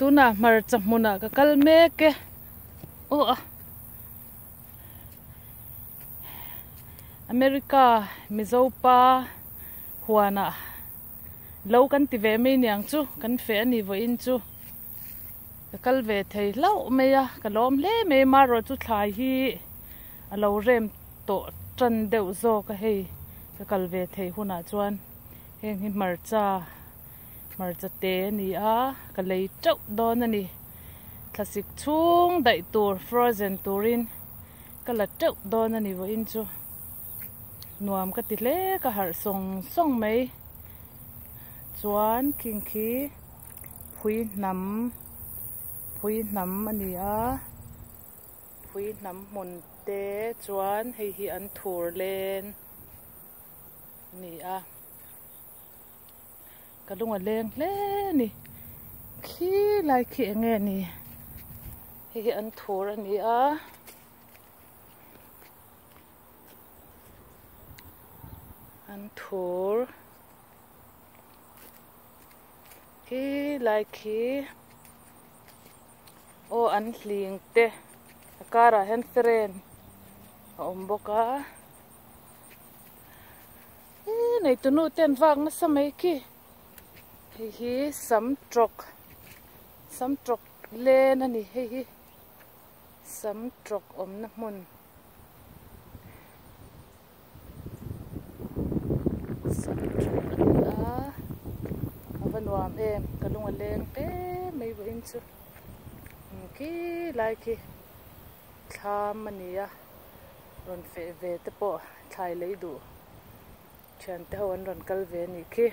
Tunah hmarcha hmunah ka kal mek e. Aw a. America Mizopa huanah lo kan ti ve mai niang chu kan feh a ni vawiin chu. Ka kal ve thei hlauh mai a, ka lawm hle mai marawh chu thlai hi a lo rem tawh tan deuh zawk a hei ka kal ve theih hunah chuan heng hi hmarcha hmarcha te a ni a ka lei teuh dawn a ni thlasik chhung daih tur frozen turin ka la teuh dawn a ni vawiin chu nuam ka ti hle ka harh sawng sawng mai chuan khing khi. Phui hnam phui hnam a ni a phui hnam hmun te chuan hei hi an thur len a ni a ka lung a leng hle a ni khi lai khi eng nge ni hei hi an thur a ni a. An thur. Khi lai khi aw an hling te a karah hian frame a awm bawk a ih neitu nu te an vak nasa mai khi hei hi sam trawk sam trawk len a ni hei hi sam trawk awmna hmun. Sam tha a ni a a va nuam em ka lung a leng hle mai vawiin chu khi lai khi thlam a ni a rawn feh ve te pawh thlai lei duh thian te ho an rawn kal ve a nih khi.